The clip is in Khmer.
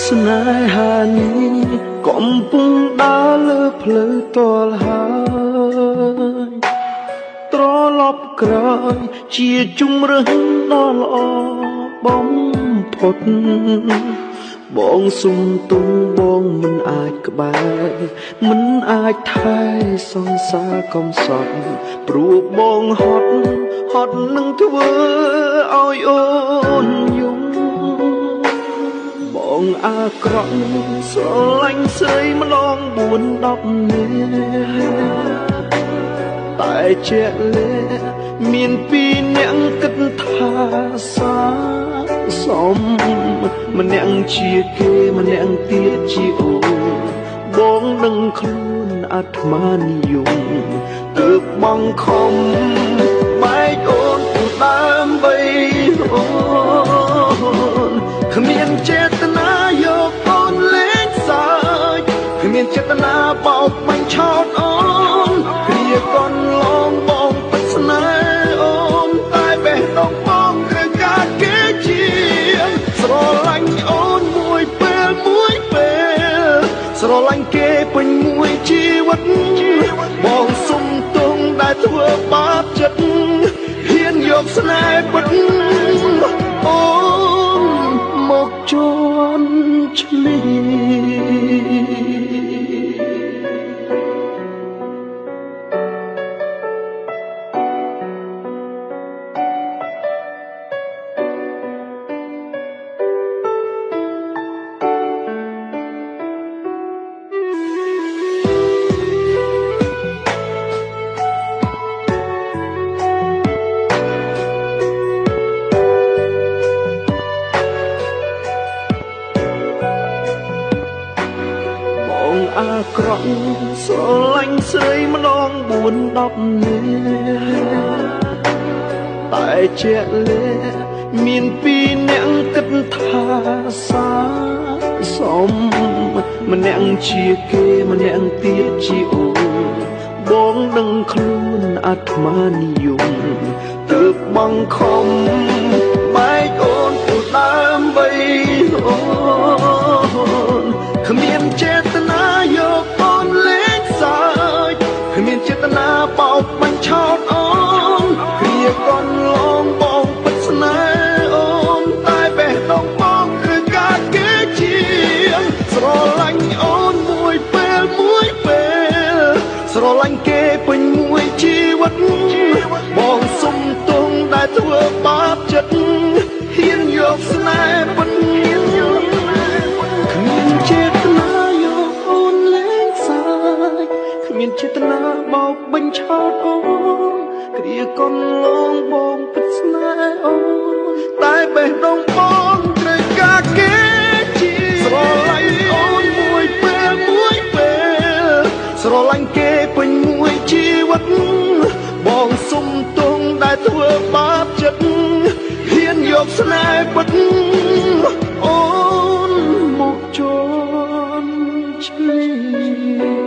ស្នេហានេះកំពុងដើរលើផ្លូវតលហើយត្រឡប់ក្រោយជាជំរើសដ៏ល្អបំផុតបងសុំទុំបងមិនអាចក្បែរមិនអាចថែសង្សារកំសត់ព្រោះបងហត់ហត់នឹងធ្វើឲ្យអូនយំបងអាក្រក់ស្រឡាញ់ស្រីម្ដង4 10នាក់តែជាក់លាក់មានពីរអ្នកគិតថាសាសមម្នាក់ជាគេម្នាក់ទៀតជាអូនបងដឹងខ្លួនអាត្មានិយមទើបបងខំបែកអូនដើម្បីអូនគ្មានចេតនាយកអូនលេងសើចគ្មានចេតនាបោកបាញ់ឆោតអូនគ្រាកន្លងបងពិតស្នេហ៍អូនតែបេះដូងបងត្រូវការគេជាងស្រឡាញ់អូនមួយពេលមួយពេលស្រឡាញ់គេពេញមួយជីវិតបងសុំទងដែលធ្វើបាបចិត្តហ៊ានយកស្នេហ៍ពិតអូនមកជន់ឈ្លីអាក្រក់ស្រឡាញ់ស្រីម្ដង4 10នាក់តែជាក់លាក់មានពីរអ្នកគិតថាសាសមម្នាក់ជាគេម្នាក់ទៀតជាអូនបងដឹងខ្លួនអាត្មានិយមទើបបងខំបែកអូនដើម្បីអូនគ្មានចេតនាយកអូនលេងសើចគ្មានចេតនាបោកបាញ់ឆោតអូនគ្រាកន្លងបងពិតស្នេហ៍អូនតែបេះដូងបងត្រូវការគេជាងស្រឡាញ់អូនមួយពេលមួយពេលស្រឡាញ់គេពេញមួយជីវិតបងសុំទងដែលធ្វើបាបចិត្តហ៊ានយកស្នេហ៍ពិតគ្មានចេតនាយកអូនលេងសើចគ្មានចេតនាបោកបញ្ឆោតអូនគ្រាកន្លងបងពិតស្នេហ៍អូនតែបេះដូងបងត្រូវការគេជាស្រឡាញ់អូនមួយពេលមួយពេលស្រឡាញ់គេពេញមួយជីវិតបងសុំទងដែលធ្វើបាបចិត្តហ៊ានយកស្នេហ៍ពិតអូនមកជន់ឈ្លី